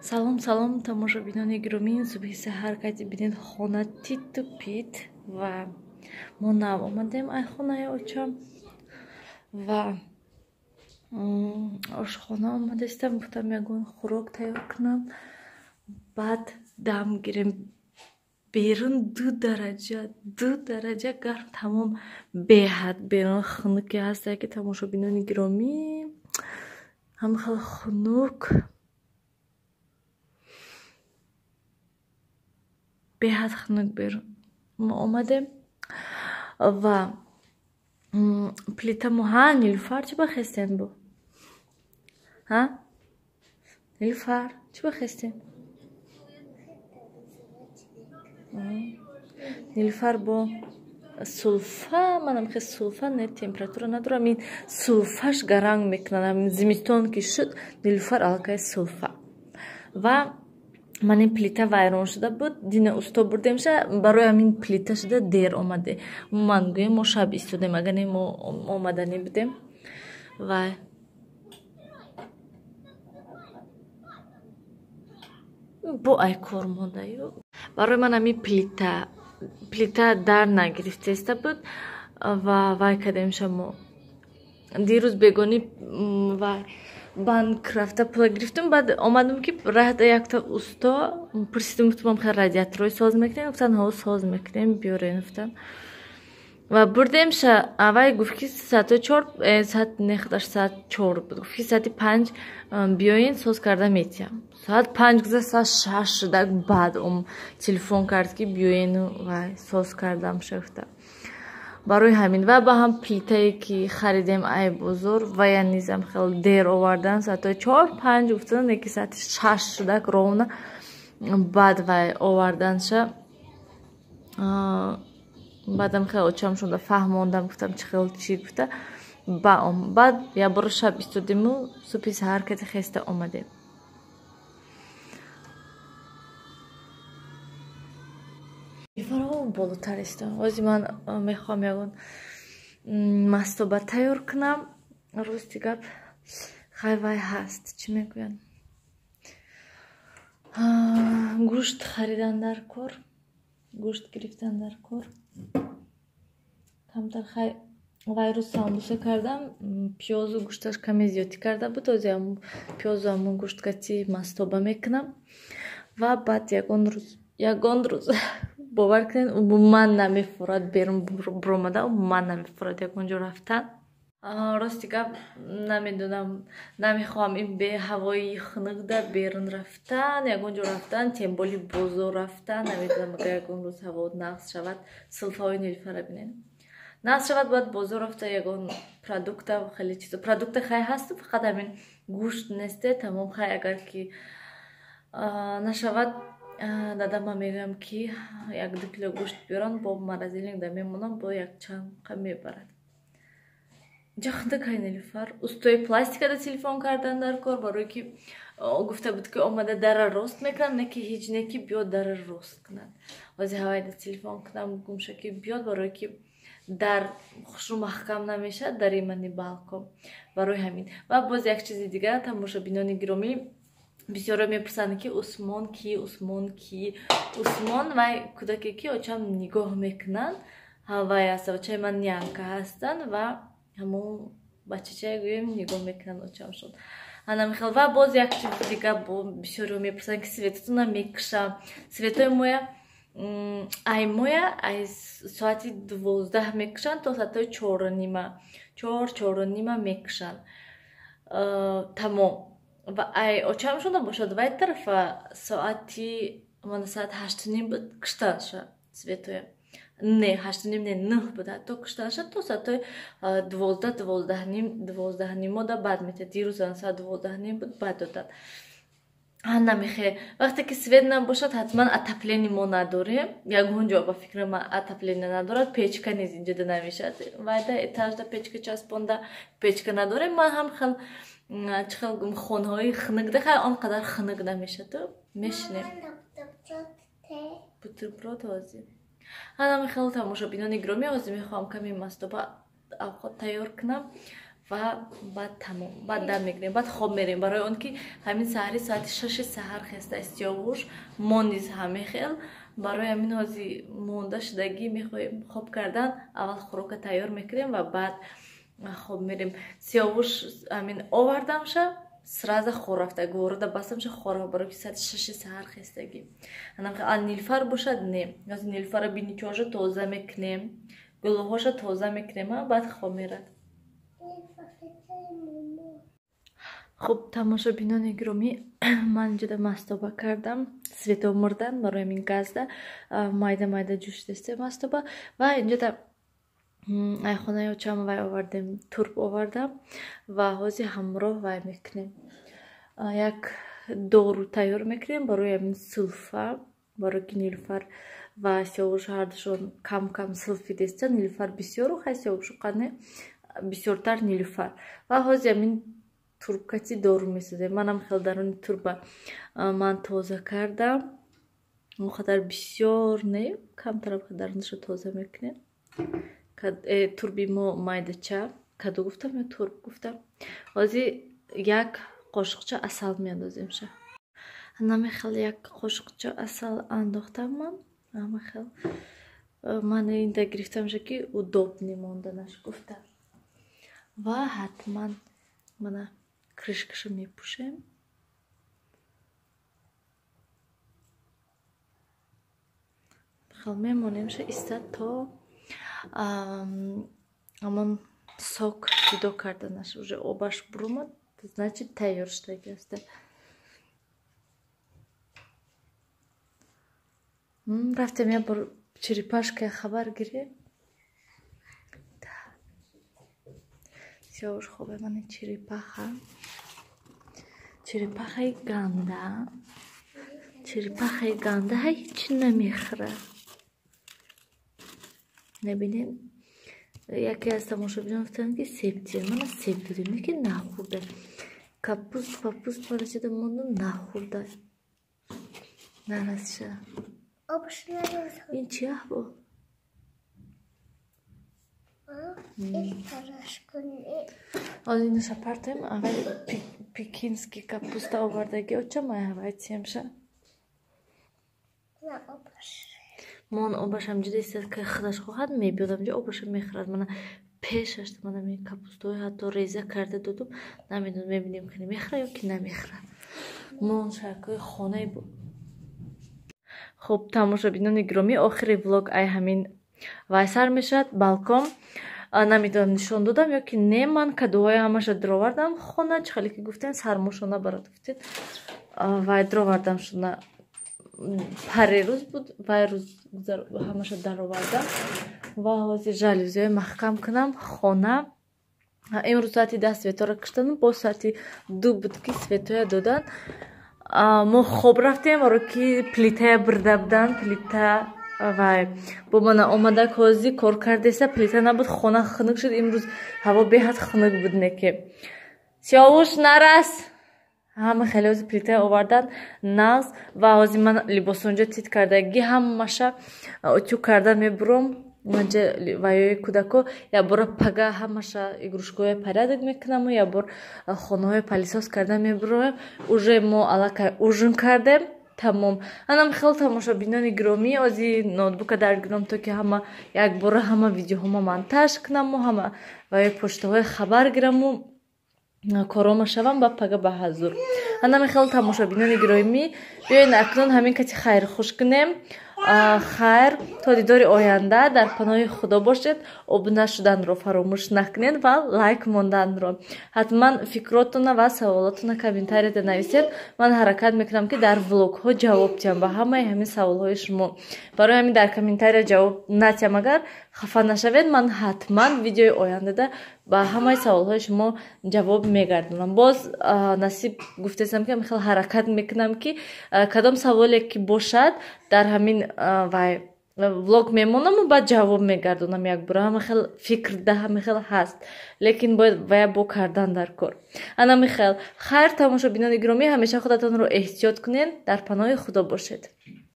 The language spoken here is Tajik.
Салом, салом, тамошобинони гиромӣ. Субҳи саҳар кати бинед, хона титу пит, ва мо нав омадем ай хонаи очам ва ошхона омадастам. Гуфтам, ягон хӯрок тайёр кунам, баъд дам гирем. Берун 2 дараҷа, 2 дараҷа гарм, тамом, беҳад берун хунуке ҳастае, ки, тамошобинони гиромӣ, ҳам хеле хунук, беҳад хунук берун. Мо омадем ва плитамо. Ҳа, Нилуфар, чӣ бахестен бо? Ҳа, Нилуфар, чӣ бахестен? Нилуфар бо сулфа. Манам хе сулфа не, температура надорам. Ин сулфаш гаранг мекунад. Зимистон ки шуд, Нилуфар аллакай сулфа. Ва ман ин плита вайрон шуда буд, дина усто бурдемша, барои ҳамин плита шуда дер омаде. Ман гӯем, мо шаб истодем, агар не, мо омаданӣ будем. Вай бо ай кор мондаю. Барои ман ҳамин плита дар нагирифтеста буд ва вай кардемша. Мо дирӯз бегонӣ вай банк рафта пула гирифтам, баъд омадам, ки раҳда якта усто пурсидим, гуфтам, хел радиаторҳои соз мекунем? Гуфтан, ҳо, соз мекунем, биёрен, гуфтан. Ва бурдемша, авай гуфт, ки соати 4, соат не, худаш соат 4 буд, гуфт, ки соати 5 биёен, соз карда метиҳам. Соат 5 гузашт, соат 6 шуда, баъд телефон кард, ки биёену вай соз кардамша, гуфта. Барои ҳамин ва ба ҳам плитае, ки харидем ай бозор, вая низам хеле дер овардан. Соатҳои 4, 5 гуфтан, ки соати 6 шудак ровно баъд вай оварданша. Баъдам хеле очам шуда фаҳмондам, гуфтам, чӣ хел, чӣ гуфта. Баъд якбора шаб истодиму субҳи саҳар кати хеста омадем. Болотар истам. Ҳозир ман мехоҳам ягон мастоба тайёр кунам. Рости гап, хай, вай ҳаст, чӣ мегӯянд, гӯшт харидан дар кор, гӯшт гирифтан дар кор камтар. Хай, вай рӯз самбуса кардам, пиёзу гӯшташ каме зиёдтӣ карда буд. Ҳозир пиёзу ҳамун гӯшткати мастоба мекунам ва баъд ягон рӯз, бовар кунед, умуман намефурад берун буромада, умуман намефурад ягон ҷо рафтан. Рости гап, намедонам, намехоҳам ин беҳавои хунукда берун рафтан, ягон ҷо рафтан, тем более бозор рафтан. Намедонам, агар ягон рӯз ҳаво нағз шавад, сулфаҳои Нилуфара бинед, нағз шавад, бояд бозор рафта ягон продукта, хеле чизо, продукта хай ҳасту, фақат ҳамин гӯшт несте, тамом. Хай, агар ки нашавад, дадама мегӯям, ки 1-2 кило гӯшт биёранд, бо морозильник да мемонам, бо якчандқа мебарад. Инҷа хунукай, Нилуфар. Устои пластикада телефон кардан дар кор, барое ки гуфта буд, ки омада дара рост мекунам, не ки ҳеҷ не, ки биёд дара рост кунад. Ҳозир ҳавайда телефон кунам, гумша, ки биёд, барое ки дар хушрӯ маҳкам намешавад дари мани балкон, барои ҳамин. Ва боз як чизи дигар, тамошобинони гиромӣ, бисёро мепурсанд, ки Усмон ки, Усмон ки. Усмон вай кӯдаке, ки очам нигоҳ мекунанд, вай аст. Очаи ман нянька ҳастанд ва ҳамон бачачае, гӯем, нигоҳ мекунанд очамшон. Анамихел. Ва боз як чизи дига, бисёриҳо мепурсанд, ки светотона мекушам. Светои моя ай моя ай соати 12 мекушанд то соатҳои 4:30, 4, 4:30 мекушанд, тамом. Ва ай очамшона бошад, вай тарафа соати мана соат 8:30 буд куштанша светоя, не, 8:30 не, 9 буд ҳатто куштанша, то соатҳои 12, 12:30, 12:30 да баъд метиҳад. Дирӯз соат 12:30 буд, баъд додад. Намехе, вақте ки свет набошад, ҳатман отопление мо надорем, ягон ҷо, ба фикри ман, отопление надорад, печка низ инҷода намешавад. Вайда этажда печка часпонда, печка надорем. Ман ҳам хел, чӣ хел, хонаҳои хунукда, хай, он қадар хунук намешаду мешинем. Бутерброд ҳозир. Ҳанами хел, тамошобинони гиромӣ, ҳозир мехоҳам каме мастоба, авқот тайёр кунам. ва баъд тамом, баъд дам мегирем, баъд хоб мерем. Барои он ки ҳамин саҳари соати 6 саҳар хеста Сиёвуш, мо низ ҳамин хел. Барои ҳамин ҳози монда шудагӣ мехоҳем хоб кардан, аввал хӯрока тайёр мекунем ва баъд хоб мерем. Сиёвуш ҳамин овардамша, сразу хор рафта, гӯрода бастамша хор рафта, барои ки соати 6 саҳар хестагӣ. А Нилфар бошад не, ҳози Нилфара биничоша тоза мекунем, гулҳоша тоза мекунем, баъд хоб мерад. Хуб, тамошобинони гиромӣ, ман инҷода мастоба кардам, свето мурдан, барои ҳамин газда майда майда ҷӯшидасте мастоба. Ва инҷода айхонаи очам вай овардем, турб овардам ва ҳозир ҳамроҳ вай мекунем. Як дору тайёр мекунем барои ҳамин сулфа, барои ки Нилуфар ва Сиёвуш ҳардушон кам кам сулфидеста, Нилуфар бисёру хай Сиёвушу қане бисёртар Нилуфар. Ва ҳозир ҳамин турбкати дору месозем. Манам хел даруни турба ман тоза кардам, он қадар бисёр не, камтарам дарунашо тоза мекунем. Турби мо майдача, каду гуфтам ё турб гуфтам. Ҳозир як қошуқча асал меандоземша. Намехел як қошуқча асал андохтам ман. Намехел ман инда гирифтамша ки удобный монданаш гуфта. Ва ҳатман мана крышкаша мепӯшем. Хел мемонемша истад то ҳамон сок ҷудо карданаш, уже обаш бурумад, значит тайёр шудаги аст. Рафтем як бор черепашка хабар гирем. Сиёвуш хобе, мана черепаха, черепахаи ганда, черепахаи ганда ҳеҷ намехӯрад. Набинем, яке аз тамошобинон гуфтанд ки себ тием, мана себ додем, лекин нахӯрда. Капуст папуст марасида монду нахӯрда. Нарасша. Ин чи аҳвол? Ҳозир иноша партоем, аввал пекинский капуста овардаги очам, аввал тиемша. Мон обашам ҷуда истад, ки худаш хоҳад мебиёд, амҷо обаша мехӯрад. Мана пешаш мана ми капустаҳои ҳатто реза карда додум, намедонам, мебинем ки мехӯрад ё ки намехӯрад. Мон шакои хонаи бу. Хуб, тамошобинони гиромӣ, охири влог ай ҳамин вай сар мешавад, балкон. Намедонам нишон додам ё ки не, ман кадуҳои ҳамаша дировардам хона, чӣ хеле ки гуфтем сармошона барат гуфтед, вай дировардам шуна парерӯз буд, вай рӯз ҳамаша даровардам ва ҳозир жалюзиҳои маҳкам кунам хона. Имрӯз соати 10 светора киштанам, боз соати 2 буд ки светоя додан. Мо хоб рафтем, баро ки плитая бурда будан, плита вай бо мана омада ҳозир кор кардеса, плита набуд, хона хунук шуд. Имрӯз ҳаво беҳад хунук буд, неке Сиёвуш нарас, ҳама хеле ҳозир плитая овардан нағз. Ва ҳозир ман либосонҷо тит кардагӣ ҳамаша утюг карда мебуром. Манҷа ваёи кӯдако якбора пага ҳамаша игрушкаҳоя порядок мекунаму якбор хонаҳоя пылесос карда мебуроем. Уже мо аллакай ужин кардем, тамом. Анам хел тамошобинони гиромӣ, ози ноутбука даргиром то ки ҳама якбора ҳама видеоҳома монтаж кунаму ҳама ваёи почтаҳои хабар гираму корома шавам ба пага ба ҳазур. Анам хел тамошобинони гиромӣ, биёед акнун ҳамин кати хайрхуш кунем. Хайр, то дидори оянда дар паноҳи Худо бошед. Обуна шуданро фаромӯш накунед ва лайк монданро. Ҳатман фикротона ва саволотона комментарияда нависед. Ман ҳаракат мекунам ки дар влогҳо ҷавоб диҳам ба ҳамаи ҳамин саволҳои шумо. Барои ҳамин дар комментария ҷавоб натиҳам, агар хафа нашавед, ман ҳатман видеои ояндада ба ҳамаи саволҳои шумо ҷавоб мегардонам. Боз насиб гуфтесам ки хел ҳаракат мекунам ки кадом саволе ки бошад дар ҳамин вай влог мемонаму баъд ҷавоб мегардонам якбора. Ҳама хел фикр да ҳама хел ҳаст, лекин бояд вая бо кардан дар кор. Анами хел хайр, тамошобинони гиромӣ, ҳамеша худатонро эҳтиёт кунед, дар паноҳи Худо бошед.